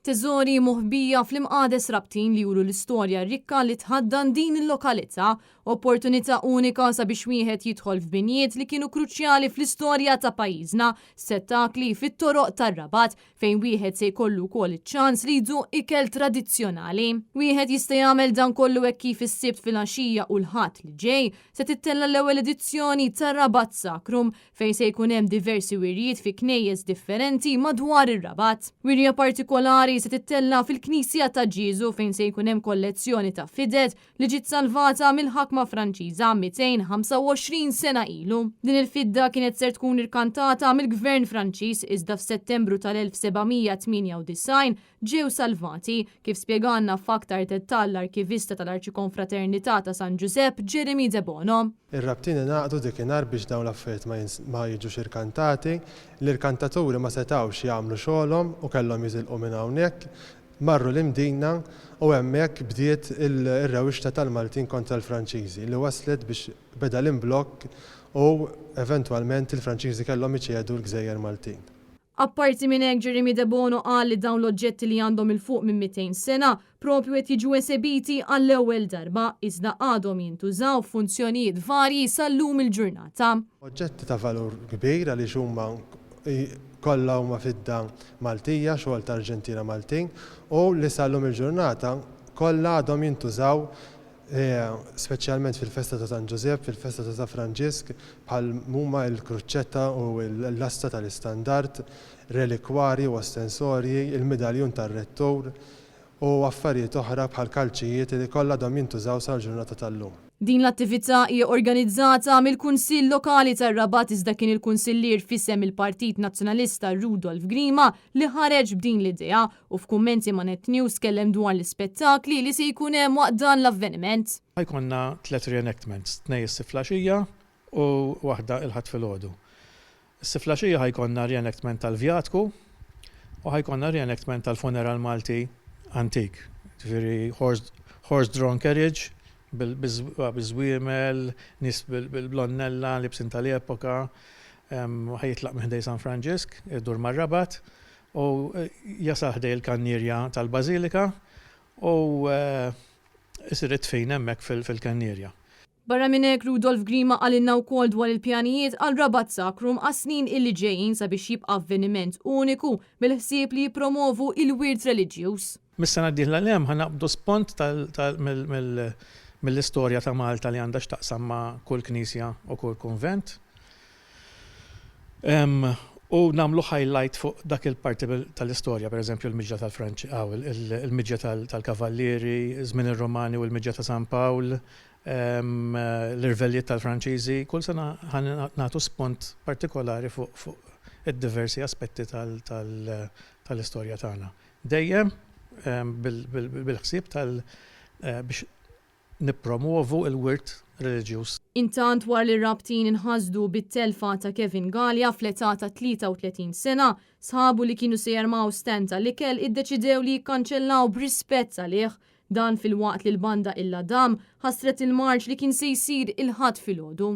Teżori moħbija fl-imqades Rabtin li juru l-istorja rikka li tħaddan din il-lokalità, opportunità unika sabiex wieħed jidħol f'binjiet li kienu kruċjali fl-istorja ta' pajjiżna, settakli fit-toroq tar-Rabat fejn wieħed se jkollu wkoll iċ-ċans li jduq ikel tradizzjonali. Wieħed jista' jagħmel dan kollu hekk kif is-Sibt filgħaxija u l-Ħadd li ġej se tittella' l-ewwel edizzjoni ta' Rabat Sacrum fejn se jkun hemm diversi wirjiet fi knejjes differenti madwar ir-Rabat. Wirja partikolari se tittella' fil-Knisja ta' Ġieżu fejn se jkun hemm kollezzjoni ta' fided li ġiet salvata mill-ħakma Franċiża 225 sena ilu. Din il-fidda kienet ser tkun irkantata mill-Gvern Franċiż iżda f'Settembru tal-1798 ġew salvati, kif spjegalna f'aktar dettall l-Arkivista tal-Arċikonfraternità ta' San Ġużepp, Jeremy Debono. Ir-Rabtin ingħaqdu dikinhar biex dawn l-affarijiet ma ma jiġux irkantati. L-irkantaturi ma setgħux jagħmlu xogħolhom u kellhom jitilqu minn hawnhekk. Marru l-Imdina u hemmhekk bdiet ir-rewwixta tal-Maltin kontra l-Franċiżi li wasslet biex beda l-imblokk u eventwalment il-Franċiżi kellhom iċedu l-gżejjer Maltin. Apparti minn hekk Jeremy Debono qal li dawn l-oġġetti li għandhom 'il fuq minn 200 sena propju qed jiġu esebiti għall-ewwel darba iżda għadhom jintużaw f'funzjonijiet varji sal-lum il-ġurnata. Oġġetti ta' valur kbir għaliex huma kollha huma fidda Maltija, xogħol ta' arġentiera Maltin u li sal-lum il-ġurnata kollha għadhom jintużaw speċjalment fil-festa ta' San Ġużepp, fil-festa ta' Sa Franġisk, bħal m'huma l-kruċċetta u l-asta tal-istandard, relikwarji u ostensorji, il-midaljun tar-rettur u affarijiet oħra bħal kalċijiet li kollha għadhom jintużaw sal-ġurnata tal-lum. Din l-attività hija organizzata mill-Kunsill Lokali tar-Rabat iżda kien il-Kunsillier f'isem il-Partit Nazzjonalista Rudolph Grima li ħareġ b'din l-idea u f'kummenti ma' Net News tkellem dwar l-ispettakli li se jkun hemm waqt dan l-avveniment. Ħa jkollna tliet reenactments, tnejn is-Sibt flaxija u waħda il-Ħadd filgħodu. Is-Sibt flaxija ħa jkollna reenactment tal-Vjatku u ħa jkollna reenactment tal-funeral Malti antik, jiġifieri horse drawn carriage biż-żwiemel, nies bil-blonnella, libsin tal-epoka, ħa jitlaq minn ħdejn San Franġisk, idur mar-Rabat u jasal ħdejn il-kannierja tal-Bażilika u jsir id-dfin hemmhekk fil-kannierja. Barra minn hekk, Rudolf Grima qalilna wkoll dwar il-pjanijiet għal Rabat Sacrum għas-snin illi ġejjin sabiex jibqa' avveniment uniku bil-ħsieb li jippromovu il-wirt reliġjuż. Mis-sena d-dieħla 'l hemm ħa naqbdu spont mill-istorja ta' Malta li għandha x'taqsam ma' kull knisja u kull kunvent. U nagħmlu highlight fuq dak il-parti tal-istorja, per eżempju l-miġja tal-Franċ, il-miġja tal-Kavallieri, żmien ir-Rumani u l-miġja ta' San Pawl, l-irvellijiet tal-Franċiżi, kull sena ħa nagħtu spunt partikolari fuq id-diversi aspetti tal-istorja tagħna. Dejjem bil-ħsieb tal biex nippromwovu l-wirt reliġjuż. Intant wara li r-Rabtin inħasdu bit-telfa ta' Kevin Galea fl-età ta' 33 sena, sħabu li kienu se jarmaw stand tal-ikel iddeċidew li jikkanċellaw b'rispett għalih. Dan filwaqt li l-banda Illa Dam ħassret il-marċ li kien se jsir il-Ħadd filgħodu.